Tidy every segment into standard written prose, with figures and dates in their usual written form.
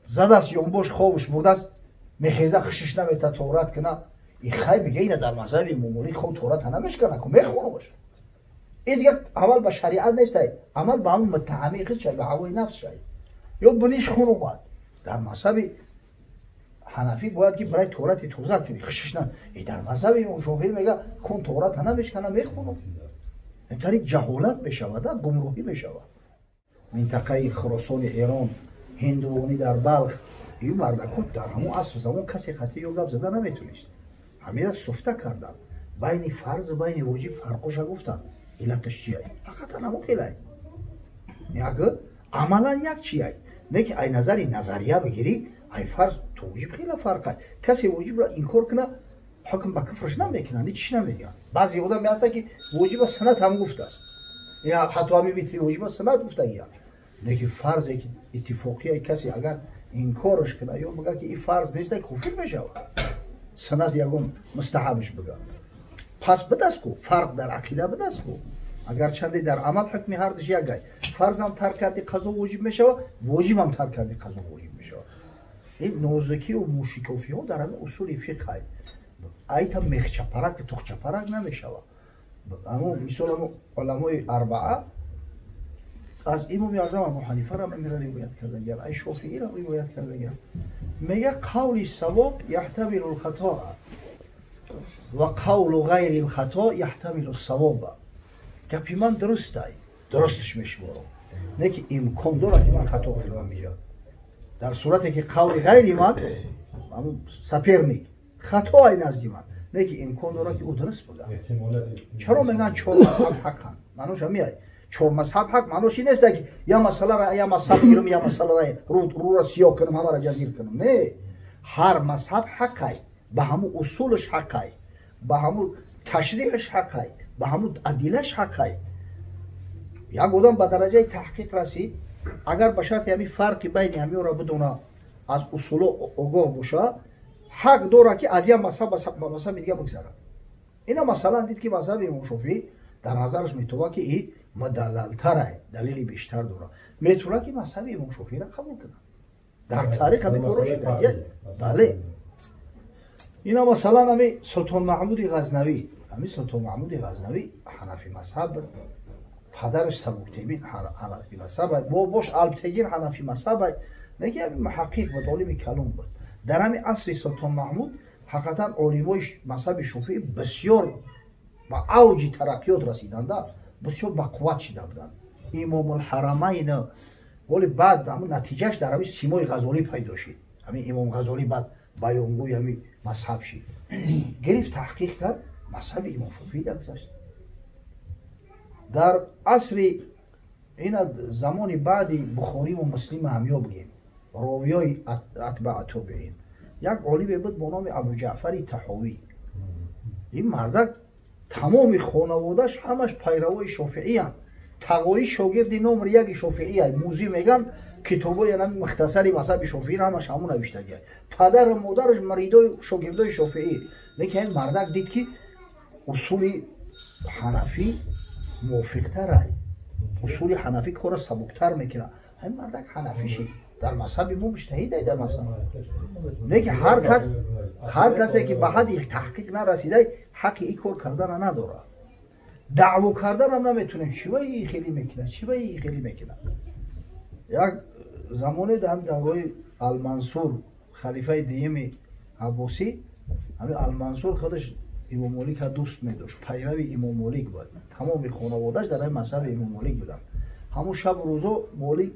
Задаст ёнбош хобуш бурдаст, мехеза хишиш намета тоҳорат кина. И хай мега ина дар мазҳаби имом Молик хоб тоҳората намешкана ку мехонумаш. Ин дигар амал ба шариат нестай, амал ба ҳамун муттаҳамии хид шай, ба ҳавои нафс шай. Ё биниш хун омад. Дар мазҳаби ҳанафӣ бояд ки барои тоҳорати тоза кунӣ, хишиш на. И дар мазҳаби имом Шофеӣ мега хун тоҳората намешкана, мехонум. Интари ҷаҳолат мешавад, гумроҳӣ мешавад. Минтақаи Хуросони Эрон, ҳиндувонӣ дар Балх, ин мардакон дар ҳамон асру замон касе қатъи ё гап зада наметонист. Ҳамира суфта карданд. Байни фарзу байни воҷиб фарқоша гуфтанд. Иллаташ чия? Ҳақиқатан ҳамон хелай. Як амалан як чияй. Не ки ай назари назария бигирӣ, ай фарз то воҷиб хела фарқ ай. Касе воҷибро инкор куна, ҳукм ба куфраш намекунад, ҳеҷ чиз намегӯяд. Баъзе одам меҳастанд ки воҷиба суннат ҳам гуфтааст. Ҳатто ҳамин витри воҷиба суннат гуфтагиянд. Лекин фарзе ки иттифоқия касе агар инкорш кунад ё бигӯяд ки ин фарз нест, куфр мешавад. Суннат ягон мустаҳабш бигӯяд. Пас бидаст ку, фарқ дар ақида бидаст ку. Агарчанде дар амал ҳукми ҳардуш як ай. Фарзам тарк карди қазо воҷиб мешавад, воҷибам тарк карди қазо воҷиб мешавад. Ин нозукию мушикофиҳо дар ҳамин усули фиқҳ ай. Айта мехчапарак, тухчапарак намешавад. Аммо мисол ҳамон уламои арбаа аз имоми аъзам Абу Ҳанифа ро ривоят кардагиан, ай Шофииро ривоят кардагиан. Мега қавли савоб яҳтамилу лхатоа ва қавлу ғайри лхато яҳтамилу савоба. Гапи ман дурустай, дурустш мешуморам, не ки имкон дорад ки ман хато кунам инҷо. Дар сурате ки қавли ғайри ман, ҳамун соперник хато ай назди ман, не ки имкон дорад ки ӯ дуруст буда. Чаро мегӯянд чор мазҳаб ҳақанд? Маънош ҳамиай. Чор мазҳаб ҳақ маънош ин нест ки я масъаларо я мазҳаб гирам, я масъаларо рӯро сиёҳ кунам, ҳамаро ҷазир кунам. Не, ҳар мазҳаб ҳақай, ба ҳамун усулаш ҳақай, ба ҳамун ташриҳаш ҳақай, ба ҳамун адилаш ҳақай. Як одам ба дараҷаи таҳқиқ расид, агар ба шарти ҳамин фарқи байни ҳаминро бидона, аз усуло огоҳ боша, ҳақ дорад ки аз як мазҳаб ба мазҳаби дига бигзарад. Ина масалан дид ки мазҳаби имом Шофеӣ дар назараш метобад ки и мудаллалтарай, далели бештар дорад, метавонад ки мазҳаби имом Шофеиро қабул кунад. Дар таърих ҳамин корро шуда. Бале, ина масалан ҳами Султон Маҳмуди Ғазнавӣ, ҳами Султон Маҳмуди Ғазнавӣ ҳанафи мазҳаб, падараш Сабуктегин ҳанафи мазҳаб, бобош Алптегин ҳанафи мазҳаб, неки ҳами муҳаққиқ буд, олими калом буд. Дар ҳами асри Султон Маҳмуд ҳақиқатан олимои мазҳаби Шофеӣ бисёр ба авҷи тараққиёт расиданда, бисёр ба қувват шида буданд. Имомулҳарамайн вале баъд ҳамун натиҷааш дар ҳамин симои Ғазолӣ пайдо шид. Ҳамин имом Ғазолӣ баъд баёнгӯи ҳамин мазҳаб шид. Гирифт таҳқиқ кард, мазҳаби имом Шофеӣ гузашт. Дар асри ина замони баъди Бухориву Муслима ҳамё бигем, ровиёи атбаа тобеин, як олиме буд бо номи Абу Ҷаъфари Таҳовӣ. Ин мардак тамоми хонаводааш ҳамаш пайравои шофеиянд. Тағоӣ шогирди номри яки шофеия. Музӣ меган китобои ҳамин мухтасари мазҳаби шофеиро ҳамаш ҳамун навиштагия. Падару модараш маридои шогирдои шофеӣ. Лекин ҳамин мардак дид ки усули ҳанафӣ мувофиқтарай, усули ҳанафӣ корро сабуктар мекунад. Ҳамин мардак ҳанафӣ шид. Дар мазҳаби мо муҷтаҳидай дар мазҳаб. Лекин ҳар касе ки ба ҳадди таҳқиқ нарасидай, ҳаққи ин кор кардана надорад. Даъво карданам наметунем. Чӣ ба ин хеле мекунад, чӣ ба ин хеле мекунад. Як замоне дар ҳамин давраи Алмансур, халифаи дуюми Аббосӣ, ҳамин Алмансур худаш имом Молика дӯст медошт, пайрави имом Молик буд. Тамоми хонаводааш дар ҳамин мазҳаби имом Молик буданд. Ҳамун шабу рӯзо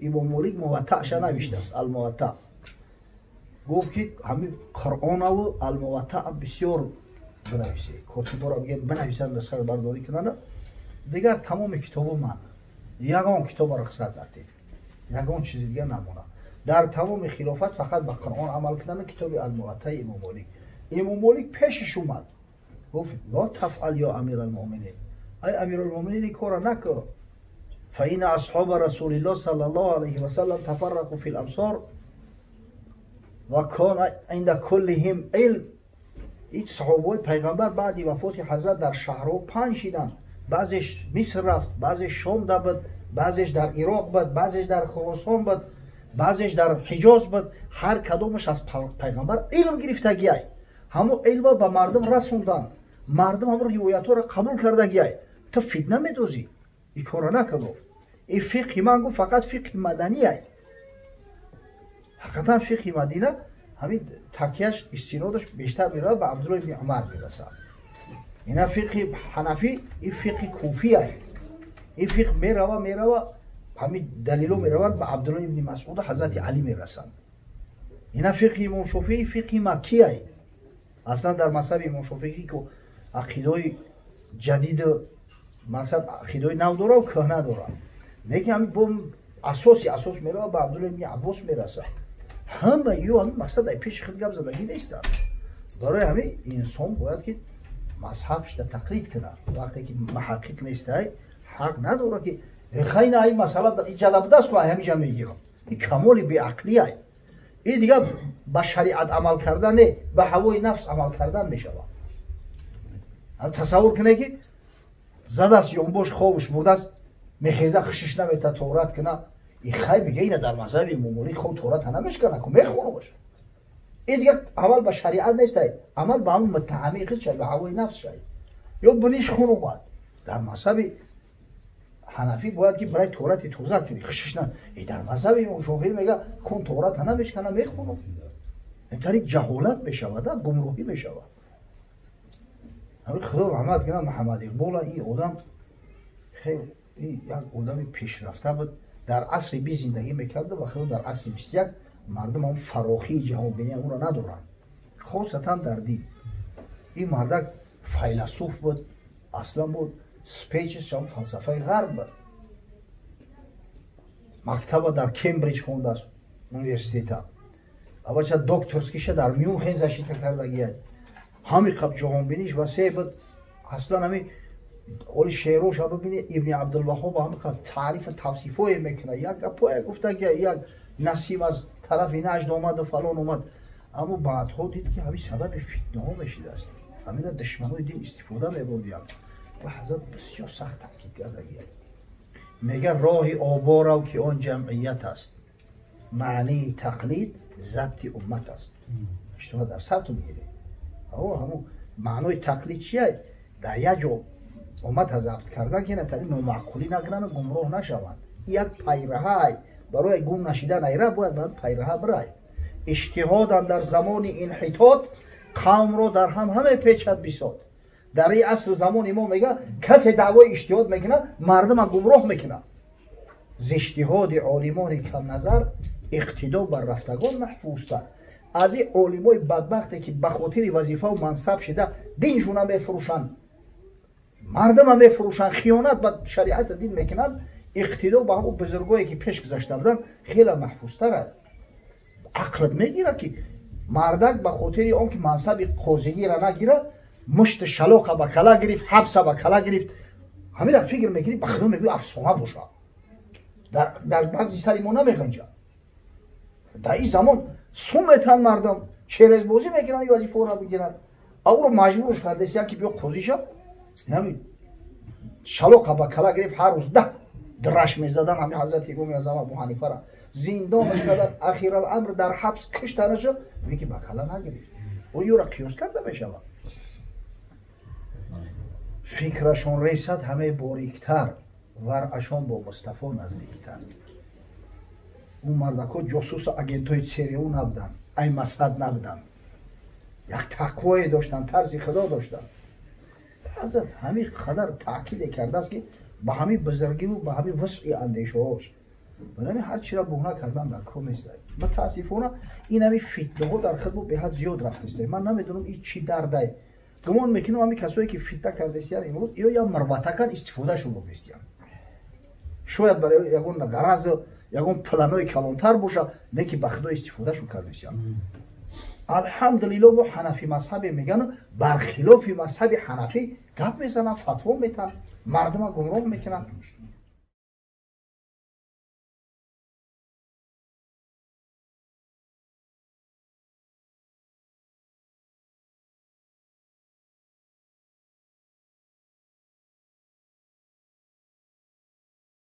имом Молик Муваттаъша навиштааст, Алмуваттаъ. Гуфт ки ҳамин Қуръонаву Алмуваттаъ бисёр бинависе, котиборо бигӯяд бинависанд, нусха бардорӣ кунанд. Дигар тамоми китобо ман ягон китобо рухсат надид, ягон чизи дигар намонад. Дар тамоми хилофат фақат ба Қуръон амал кунанд, китоби Алмуваттаи имом Молик. Имом Молик пешиш омад, гуфт ла тафъал ё амиралмуъминин, ай амиралмуъминин ин корро накун. فإن أصحاب رسول الله صلى الله عليه وسلم تفرقوا في الأمصار وكان عند كلهم علم. این صحابای پیغمبر بعد وفات حضرت در شهرها پنج شدند. بعضش مصر رفت، بعضش شام بود، баъзеш дар Ироқ буд, баъзеш дар Хуросон буд, баъзеш дар Ҳиҷоз буд. Ҳар кадомаш аз пайғамбар илм гирифтагиай, ҳамо илма ба мардум расондан, мардум ҳамо ривоятҳоро қабул кардагиай. Ту фитна медозӣ, и кора накун. И фиқҳи ман гуфт фақат фиқҳи маданиай. Ҳақиқатан фиқҳи Мадина ҳамин такияш, истинодаш бештар меравад ба Абдулло ибни Умар мерасад. Ина фиқҳи ҳанафӣ, ин фиқҳи куфиай. Ин фиқҳ мерава ҳамин далило мераванд ба Абдулло ибни Масъуду ҳазрати Алӣ мерасанд. Ина фиқҳи Имом Шофиӣ фиқҳи маккиай. Аслан дар мазҳаби Имом Шофиӣ ки ақидаҳои ҷадиду мақсад ақидаҳои нав дора кӯҳна дора, лекин ҳамин бо асоси асос мерава ба Абдулло ибни Аббос мерасад. Ҳама ё ҳамин мақсад ай пеши худ гап задагӣ нестанд. Барои ҳамин инсон бояд ки мазҳабшда тақлид кунад. Вақте ки муҳаққиқ нестай, ҳақ надорад ки хайна ай масъала иҷада будаст ку ай ҳамиҷа мегирам. Ин камоли беақлиай. Ин дигар ба шариат амал кардан не, ба ҳавои нафс амал кардан мешавад. Тасаввур кунед ки задаст ёнбош хобуш бурдааст, мехеза хушиш намета торат куна. И хай мега ина дар мазҳаби Имом Молик хоб тората намешкана ку мехонумаш. Ин дигар амал ба шариат нестай, амал ба ҳамон муттаҳамии худ шай, ба ҳавои нафс шай. Ё буниш хун омад. Дар мазҳаби ҳанафӣ бояд ки барои торати тоза кунӣ, хушиш на. И дар мазҳаби Имом Шофиӣ мега хун тората намешкана, мехонум. Ин тариқ ҷаҳолат мешавад, гумроҳӣ мешавад. Ҳамин Худо раҳмат кунад Муҳаммад Иқбола. Ин одам хеле як одами пешрафта буд, дар асри 20 зиндагӣ мекард ва хело дар асри 21 мардум ҳам фарохии ҷаҳонбинӣ онро надоранд, хосатан дар дин. Ин мардак файласуф буд, аслан буд спечиш ҳам фалсафаи ғарб буд. Мактаба дар Кембриҷ хондааст, университета, аввалша докторский ша дар Мюнхен защита кардагиад. Ҳами қаб ҷаҳонбиниш васеъ буд. Аслан ҳами оли шеъроша бибини, Ибни Абдулваҳоб ҳами қаб таърифу тавсифое мекунад, як гапое гуфта ки як насим аз тарафи Наҷд омаду фалон омад. Аммо баъдҳо дид ки ҳамин сабаби фитнаҳо мешидааст, ҳамина душманои дин истифода мебурдиянд ва ҳазрат бисёр сахт таъкид кардагиад. Мега роҳи оборав ки он ҷамъият аст, маънии тақлид забти уммат аст. Шумо дар сабт мегиред. Ҳамун маънои тақлид чия? Дар як ҷо уммата забт кардан ки натари номаъқулӣ накунанд, гумроҳ нашаванд. Як пайраҳай барои гум нашидан айра бояд ба пайраҳа бирай. Иҷтиҳодам дар замони инҳитот қавмро дар ҳам ҳаме печад бисод. Дар ин асри замони мо мега касе даъвои иҷтиҳод мекунад, мардума гумроҳ мекунад. Зи иҷтиҳоди олимони камназар иқтидо бар рафтагон маҳфузтар. Аз ин олимои бадбахте ки ба хотири вазифаву мансаб шида диншуна мефурӯшанд, мардума мефурӯшанд, хиёнат ба шариату дин мекунанд, иқтидо ба ҳамон бузургое ки пеш гузашта буданд хеле маҳфузтар аст. Ақлат мегирад ки мардак ба хотири он ки мансаби қозигиро нагирад, мушти шалоқа ба кала гирифт, ҳабса ба кала гирифт. Ҳамира фикр мекунӣ, ба худо мегӯӣ афсона бошад, дар баъзи сари мо намеғанҷад. Дар ин замон сум метан мардум, черезбозӣ мекунанд, ин вазифаро бигиранд. А ӯро маҷбурш кардесиян ки биё қозӣ шав. Ҳами шалоқа ба кала гирифт, ҳар рӯз 10 драш мезадан ҳами ҳазрати Имоми Аъзам Абу Ҳанифара, зиндонаш кардан, ахираламр дар ҳабс киштанаша, леки ба кала нагирифт. Ӯ ёра қиёс карда мешавад. Фикрашон ресад ҳаме бориктар, варъашон бо Мустафо наздиктар. Ӯ мардакҳо ҷосусу агентҳои ЦРУ набуданд, ай Масад набуданд, як тақвое доштанд, тарси Худо доштанд. Ҳазрат ҳамин қадар таъкиде кардааст ки ба ҳамин бузургиву ба ҳамин вусъи андешаҳош барои ҳар чиро буҳна кардан дар кор нест. Мутаассифона ин ҳамин фитнаҳо дар хидмо беҳад зиёд рафтааст. Ман намедонам ин чӣ дардай. Гумон мекунам ҳамин касое ки фитна кардастиян имрӯз ё я марватакан истифодаашон бурдастиян. Шояд барои ягон ғаразу ягон планои калонтар боша, не ки ба Худо истифодаашон кардастиян. Алҳамдулилло мо ҳанафи мазҳабе меган, бархилофи мазҳаби ҳанафӣ гап мезананд, фатво метан, мардума гумроҳ мекунанд.